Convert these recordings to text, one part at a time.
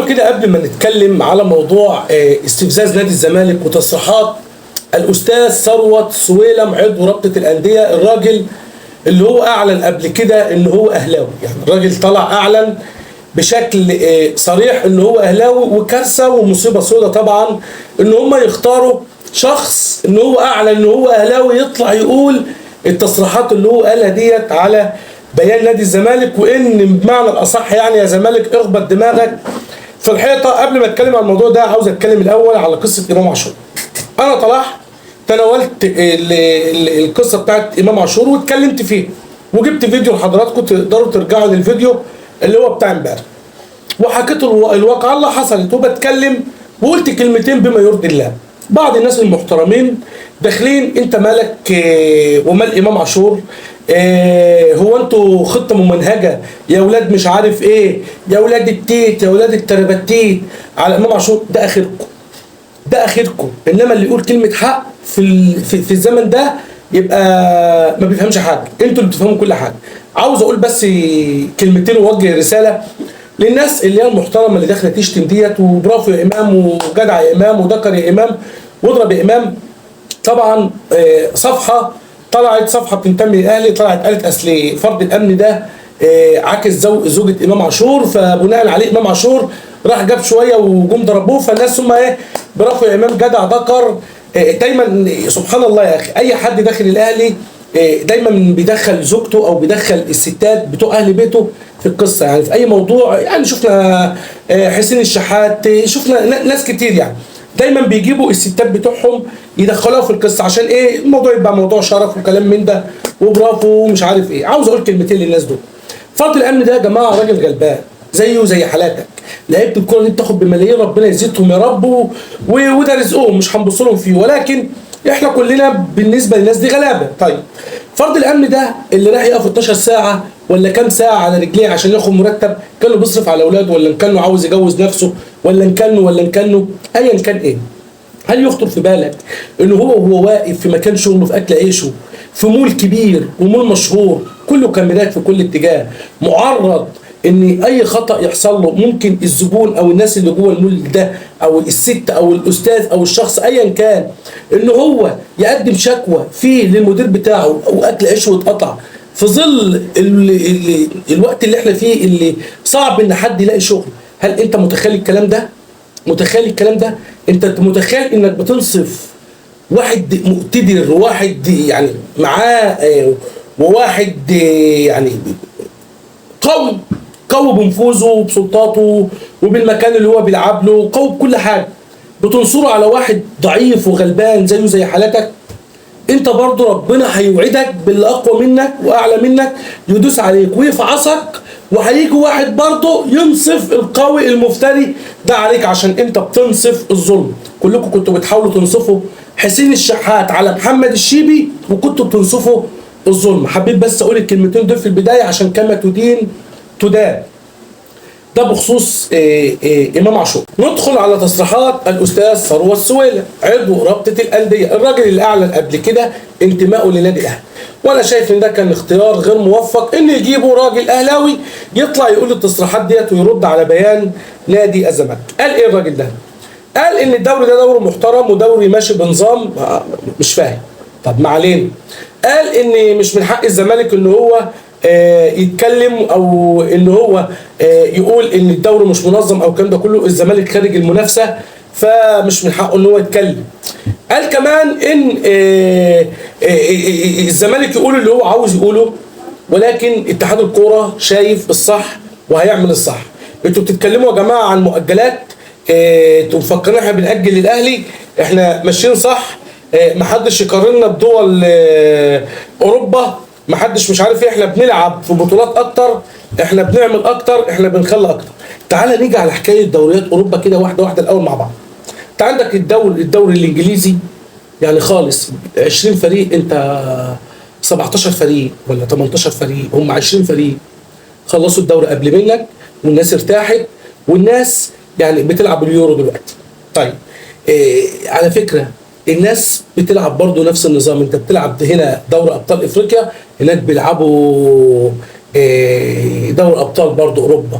تعالوا كده قبل ما نتكلم على موضوع استفزاز نادي الزمالك وتصريحات الاستاذ ثروت سويلم عضو رابطه الاندية، الراجل اللي هو اعلن قبل كده ان هو اهلاوي. يعني الراجل طلع اعلن بشكل صريح ان هو اهلاوي، وكارثة ومصيبه سوداء طبعا ان هم يختاروا شخص ان هو اعلن ان هو اهلاوي يطلع يقول التصريحات اللي هو قالها ديت على بيان نادي الزمالك، وان بمعنى الاصح يعني يا زمالك اخبط دماغك في الحيطة. قبل ما اتكلم عن الموضوع ده عاوز اتكلم الاول على قصة امام عاشور. انا طلعت تناولت القصة بتاعت امام عاشور واتكلمت فيها، وجبت فيديو لحضراتكم تقدروا ترجعوا للفيديو اللي هو بتاع امبارح، وحكيت الواقعة اللي حصلت، وبتكلم وقلت كلمتين بما يرضي الله. بعض الناس المحترمين داخلين انت مالك ومال امام عاشور، هو انتوا خطه ممنهجه يا اولاد مش عارف ايه، يا اولاد التيت، يا اولاد التربتيت على امام عاشور. ده اخركم، ده اخركم. انما اللي يقول كلمة حق في الزمن ده يبقى ما بيفهمش حاجة، انتوا اللي بتفهموا كل حاجة. عاوز اقول بس كلمتين ووجه رسالة للناس اللي هي المحترمة اللي داخله تشتم ديت، وبرافو يا امام، وجدع يا امام، وذكر يا امام، واضرب يا امام. طبعا صفحة طلعت، صفحة بتنتمي للاهلي، طلعت قالت اصل فرد الامن ده عاكس زوجة امام عاشور، فبناء عليه امام عاشور راح جاب شوية وجم ضربوه. فالناس هم ايه، برافو يا امام، جدع، ذكر. دايما سبحان الله يا اخي، اي حد داخل الاهلي دايما بيدخل زوجته او بيدخل الستات بتوع اهل بيته في القصة، يعني في اي موضوع. يعني شفنا حسين الشحات، شفنا ناس كتير، يعني دايما بيجيبوا الستات بتوعهم يدخلوها في القصة عشان ايه؟ الموضوع يبقى موضوع شرف وكلام من ده وبرافو ومش عارف ايه. عاوز اقول كلمتين للناس دول. فرد الامن ده يا جماعة راجل غلبان زيه زي حالاتك، لعيبة الكورة دي بتاخد بملايين، ربنا يزيدهم يا رب، وده رزقهم مش هنبص لهم فيه، ولكن احنا كلنا بالنسبة للناس دي غلابة. طيب فرد الامن ده اللي راح يقف 12 ساعة ولا كام ساعة على رجليه عشان ياخد مرتب، كانه بيصرف على اولاده، ولا كانه عاوز يجوز نفسه، ولا كانه ولا كانه ايا كان ايه. هل يخطر في بالك ان هو وهو واقف في مكان شغله في اكل عيشه في مول كبير ومول مشهور كله كاميرات في كل اتجاه، معرض ان اي خطأ يحصل له ممكن الزبون او الناس اللي جوه المول ده او الست او الاستاذ او الشخص ايا كان ان هو يقدم شكوى فيه للمدير بتاعه او اكل عيشه واتقطع، في ظل الوقت اللي احنا فيه اللي صعب ان حد يلاقي شغل. هل انت متخيل الكلام ده؟ متخيل الكلام ده؟ انت متخيل انك بتنصف واحد مقتدر، واحد يعني معاه، وواحد يعني قوي، قوي بنفوذه وبسلطاته وبالمكان اللي هو بيلعب له، قوي بكل حاجة، بتنصره على واحد ضعيف وغلبان زيه زي حالتك؟ انت برضو ربنا هيوعدك باللي اقوى منك واعلى منك يدوس عليك ويفعصك، وهيجي واحد برضو ينصف القوي المفتري ده عليك عشان انت بتنصف الظلم. كلكم كنتوا بتحاولوا تنصفوا حسين الشحات على محمد الشيبي وكنتوا بتنصفوا الظلم. حبيت بس اقول الكلمتين دول في البداية عشان كما تدين تدان. ده بخصوص امام عاشور. ندخل على تصريحات الاستاذ ثروت سويلم عضو رابطه الاندية، الراجل اللي اعلن قبل كده انتمائه لنادي الاهلي، وانا شايف ان ده كان اختيار غير موفق ان يجيبوا راجل اهلاوي يطلع يقول التصريحات ديت ويرد على بيان نادي الزمالك. قال ايه الراجل ده؟ قال ان الدوري ده دوري محترم ودوري ماشي بنظام، مش فاهم. طب ما علينا. قال ان مش من حق الزمالك ان هو يتكلم او ان هو يقول ان الدوري مش منظم او الكلام ده كله، الزمالك خارج المنافسة فمش من حقه ان هو يتكلم. قال كمان ان الزمالك يقول اللي هو عاوز يقوله، ولكن اتحاد الكورة شايف الصح وهيعمل الصح. انتوا بتتكلموا يا جماعة عن مؤجلات، انتوا مفكرين احنا بنأجل للاهلي؟ احنا ماشيين صح، محدش يقارننا بدول اوروبا، محدش مش عارف ايه، احنا بنلعب في بطولات اكتر، احنا بنعمل اكتر، احنا بنخلي اكتر. تعال نيجي على حكاية دوريات اوروبا كده واحدة واحدة الاول مع بعض. انت عندك الدوري الانجليزي يعني خالص 20 فريق، انت 17 فريق ولا 18 فريق، هم 20 فريق خلصوا الدوري قبل منك، والناس ارتاحت، والناس يعني بتلعب اليورو دلوقتي. طيب على فكرة الناس بتلعب برضو نفس النظام، انت بتلعب هنا دوري ابطال افريقيا، هناك بيلعبوا دوري ابطال برضو اوروبا.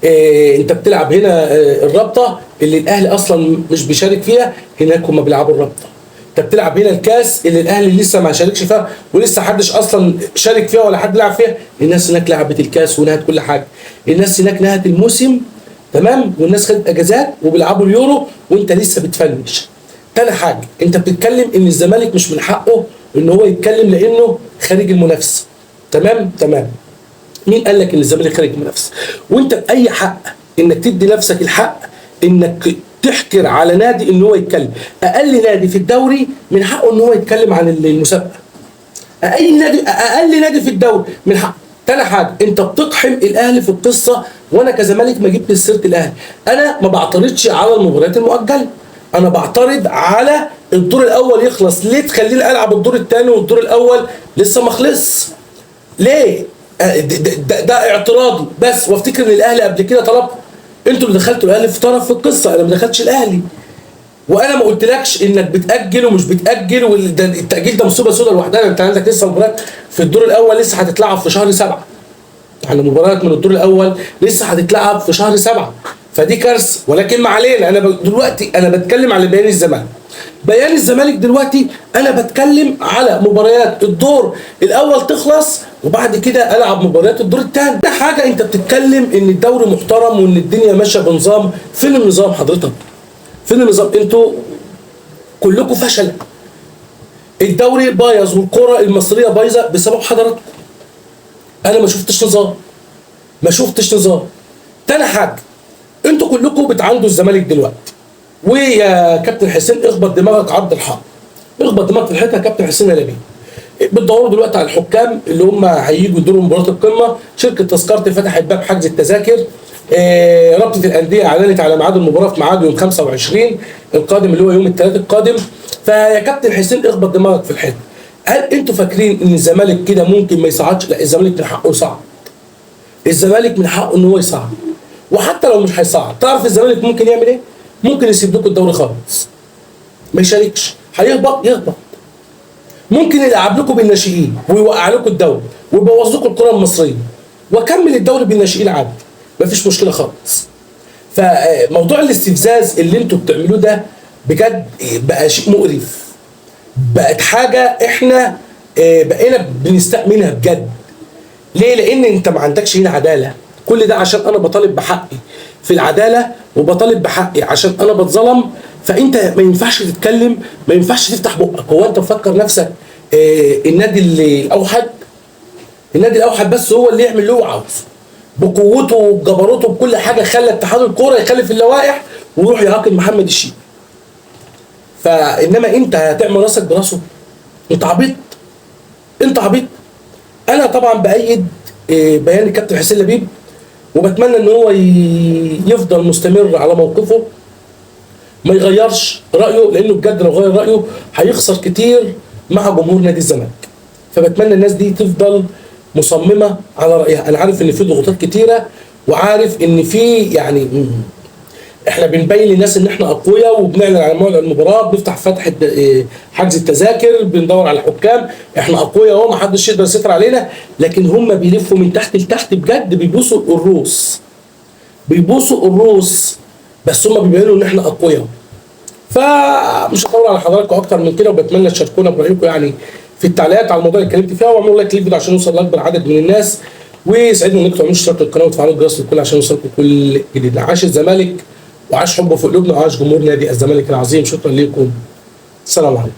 انت بتلعب هنا الرابطة اللي الاهلي اصلا مش بيشارك فيها، هناك هم بيلعبوا الرابطة. انت بتلعب هنا الكاس اللي الاهلي لسه ما شاركش فيها ولسه حدش اصلا شارك فيها ولا حد لعب فيها، الناس هناك لعبت الكاس ونهت كل حاجة. الناس هناك نهت الموسم، تمام، والناس خدت اجازات وبيلعبوا اليورو وانت لسه بتفنش. تاني حاجة، انت بتتكلم ان الزمالك مش من حقه ان هو يتكلم لانه خارج المنافسة. تمام تمام. مين قال لك ان الزمالك خارج المنافسة؟ وانت باي حق انك تدي نفسك الحق انك تحكر على نادي ان هو يتكلم؟ اقل نادي في الدوري من حقه ان هو يتكلم عن المسابقة. اقل نادي في الدوري من حقه. تاني حاجة، انت بتقحم الاهلي في القصة، وانا كزمالك ما جبتش سيره الاهلي. انا ما بعترضش على المباريات المؤجلة، انا بعترض على الدور الاول يخلص. ليه تخليني العب الدور الثاني والدور الاول لسه ما خلصش؟ ليه؟ ده اعتراضي بس. وافتكر ان الاهلي قبل كده طلب، انتوا اللي دخلتوا الاهلي في طرف في القصة، انا ما دخلتش الاهلي. وانا ما قلتلكش انك بتاجل ومش بتاجل، والتاجيل ده مصيبة سوداء لوحدها. انت عندك لسه مباريات في الدور الاول لسه هتتلعب في شهر 7، يعني مباريات من الدور الاول لسه هتتلعب في شهر 7، فدي كارثة. ولكن ما علينا، انا دلوقتي انا بتكلم على بيان الزمالك. بيان الزمالك دلوقتي انا بتكلم على مباريات الدور الاول تخلص وبعد كده العب مباريات الدور الثاني. ده حاجة، انت بتتكلم ان الدوري محترم وان الدنيا ماشية بنظام. فين النظام حضرتك؟ فين النظام؟ انتوا كلكم فشل. الدوري بايظ والكره المصرية بايظة بسبب حضراتكم. انا ما شفتش نظام، ما شفتش نظام. تاني حاجة، انتوا كلكم بتعاندوا الزمالك دلوقتي. ويا كابتن حسين اخبط دماغك عرض الحائط، اخبط دماغك في الحيطة يا كابتن حسين يا لبيب. بتدوروا دلوقتي على الحكام اللي هم هيجوا يدوروا مباراة القمه. شركة تذكرتي فتحت باب حجز التذاكر. رابطه الاندية اعلنت على ميعاد المباراة في ميعاد يوم 25 القادم اللي هو يوم الثلاث القادم. فيا كابتن حسين اخبط دماغك في الحيطة. هل انتوا فاكرين ان الزمالك كده ممكن ما يصعدش؟ لا، الزمالك من حقه يصعد. الزمالك من حقه ان هو يصعد، وحتى لو مش هيصعد، تعرف الزمالك ممكن يعمل ايه؟ ممكن يسيب لكم الدوري خالص، ما يشاركش، هيهبط يهبط. ممكن يلعب لكم بالناشئين ويوقع لكم الدوري ويبوظ لكم الكره المصرية، واكمل الدوري بالناشئين عادي، مفيش مشكلة خالص. فموضوع الاستفزاز اللي انتوا بتعملوه ده بجد بقى شيء مقرف، بقت حاجة احنا بقينا بنستاء منها بجد. ليه؟ لان انت ما عندكش هنا عدالة. كل ده عشان انا بطالب بحقي في العدالة، وبطالب بحقي عشان انا بتظلم. فانت ما ينفعش تتكلم، ما ينفعش تفتح بقك. هو انت مفكر نفسك النادي اللي الاوحد؟ النادي الاوحد بس هو اللي يعمل اللي هو عاوزه بقوته وبجبروته بكل حاجة. خلى اتحاد الكورة يخالف اللوائح ويروح يعاقب محمد الشيبي. فانما انت هتعمل راسك براسه؟ انت عبيط، انت عبيط. انا طبعا بايد بيان الكابتن حسين لبيب، وبتمنى ان هو يفضل مستمر على موقفه، ما يغيرش رايه، لانه بجد لو غير رايه هيخسر كتير مع جمهور نادي الزمالك. فبتمنى الناس دي تفضل مصممه على رايها. انا عارف ان في ضغوطات كتيرة، وعارف ان في يعني احنا بنبين للناس ان احنا اقوياء، وبنعلن على موعد المباراة، بنفتح فتحه حجز التذاكر، بندور على الحكام، احنا اقوياء اهو، ما حدش يقدر يسيطر علينا. لكن هم بيلفوا من تحت لتحت بجد، بيبوسوا الروس، بيبوسوا الروس، بس هم بيبينوا ان احنا اقوياء. فمش هطول على حضراتكم اكتر من كده، وبتمنى تشاركونا برايكم يعني في التعليقات على الموضوع اللي اتكلمت فيها، واعملوا like للفيديو عشان نوصل لاكبر عدد من الناس. ويسعدني انكم تعملوا اشتراك للقناة وتفعلوا الجرس للكل عشان يوصلكم كل جديد. عاش الزمالك، وعاش حبه في قلوبنا، وعاش جمهور نادي الزمالك العظيم. شكرا لكم، السلام عليكم.